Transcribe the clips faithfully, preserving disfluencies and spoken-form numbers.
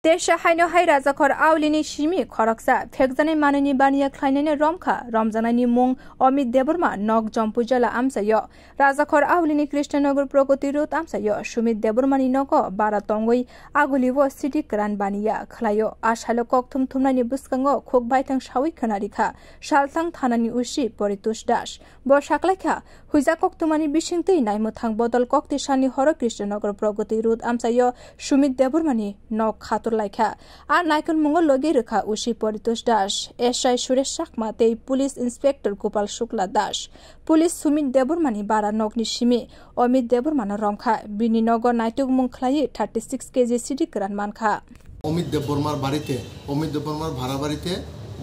Tesa haino hai Rajakhor Aulini simi khoroksa phekjanai manwini baniya khlainani romkha, romjaknaini mung Omit Debbarma, nok Jampui jela amchaio. Rajakhor Aulini Krishnanagar Pragati Road amchaio Sumit Debbarmani nogo bara tongwi agulio sidi kwran baniya khlaio. A salo kokthum thumnaini bwskango khuk baithang sawi khwnarikha Salthang thanani O C Paritosh Das. Bo saklaikha, huijak koktwmani bisingtwi naimwthang bodol kokti salni horo Krishnanagar Pragati Road amchaio Sumit Debbarmani nok khatur laikha. A naikolmungo logi rwkha O C Paritosh Das, S I Suresh Chakma tei Police Inspector Gopal Shukla Das. Police Sumit Debbarmani bara nokni simi Omit Debbarmano romkha. Bini nogo naitukmung khlaiwi thirty six K G sidi kwran mankha. Amit দেববর্মার বাড়িতে, অমিত দেববর্মার ভাড়া বাড়িতে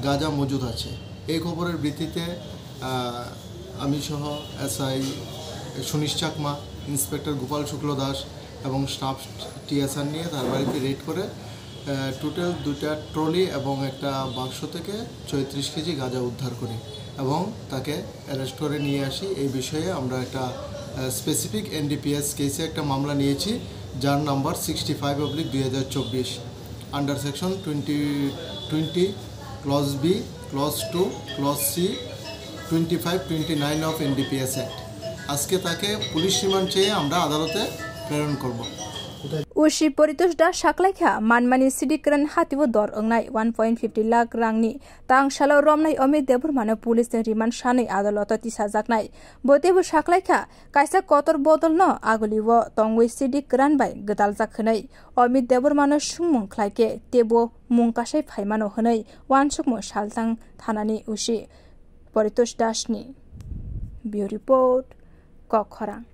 গাঁজা মজুদ আছে। এই খবরের ভিত্তিতে, আহ, আমি সহ এসআই সুনীশ চাকমা, ইন্সপেক্টর গোপাল শুক্ল দাস এবং স্টাফ টিএসআর নিয়ে তার বাড়িতে রেড করে, আহ, টোটাল দুইটা ট্রলি এবং একটা বাক্স থেকে ছয়ত্রিশ কেজি গাঁজা উদ্ধার করি এবং তাকে অ্যারেস্ট করে নিয়ে আসি। এই বিষয়ে আমরা একটা, আহ, স্পেসিফিক এনডিপিএস কেসে একটা মামলা নিয়েছি, যার নাম্বার সিক্সটি ফাইভ অবলিক দুই হাজার চব্বিশ, under section twenty twenty, clause B, clause two, clause C, twenty five twenty nine of NDPS act. আজকে তাকে পুলিশ রিমান্ড চেয়ে আমরা আদালতে প্রেরণ করব। O C Paritosh Das saklaikha, manmani sidi kwran hatio dor wngnai one point fifty lakh rangni. Tang salo romnai Omit Debbarmano police ni remand sanwi adaloto tisajaknai. Bo teibo saklaikha, kaisa kotor bodolno agulio tongwi sidi kwran bai gwdaljak hwnwi Omit Debbarmano swngmung khlaikhe teibo mung kasai phaimano hwnwi uansukmung Salthang thanani O C Paritosh Das ni. Bureau Report, Kokkhorang.